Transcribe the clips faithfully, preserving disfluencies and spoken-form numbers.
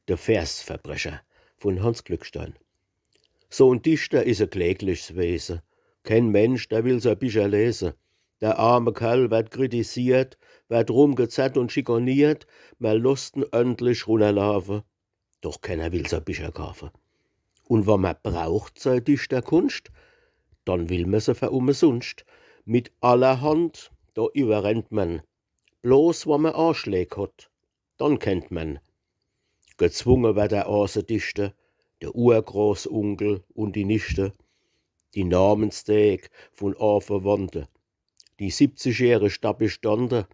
De Versverbrecher vun Hanns Glückstein. So en Dichter is e kläglichs Wese. Keen Mensch, der will sei Bicher lese. Der arme Kerl werd kritisiert, werd rumgezerrt un schikaniert, mer losst en endlich runnerlaafe. Doch keener will sei Bicher kaafe. Un wann mer braucht sei Dichterkunscht, dann will mer se verumesunscht. Mit allerhand, do iwwerrennt mer. Bloß wann mer Aschläg hot, dann kennt mer. Gezwunge werd der Aase dichte, de Urgroßunkel un die Nichte, die Namenstäg vun Averwandte, die siebzigjährig Dappisch Tante,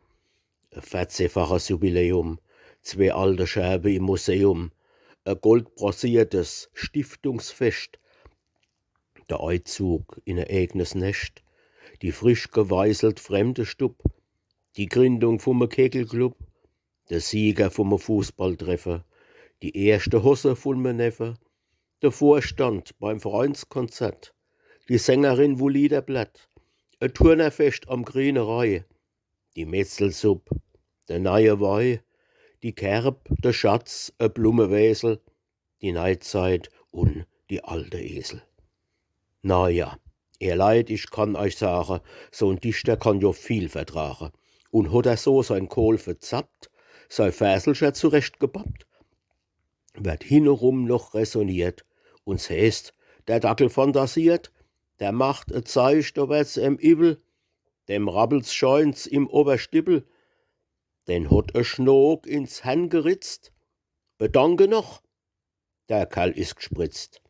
e verzehnfaches Jubiläum, zwee alte Scherbe im Museum, e goldbronziertes Stiftungsfescht, de Eizug in e eegnes Nescht, die frisch geweißelt Fremdestub, die Grindung vum Kegelclub, de Sieger vum Fußballtreffe, die erschte Hosse vun me Neffe, de Vorstand beim Vereinskonzert, die Sängerin, wo Lieder blärt, e Turnerfescht am Griene Rei, die Metzelsupp, de neie Wei, die Kerb, de Schatz, e Blummewäsel, die Neizeit un die alte Esel. Na ja, ihr Leit, ich kann eich sage, so en Dichter kann jo viel vertrage. Un hot er so sein Kohl verzappt, sei Verselcher zurechtgebappt, werd hinnerum noch räsoniert, un s heeßt, der Dackel fantasiert, der macht e Zeich, do werd's em iwwel, dem rabbelt's scheint's im Oberstiwwel, den hot e Schnook ins Hern geritzt. Bedanke noch, der Kerl is gspritzt.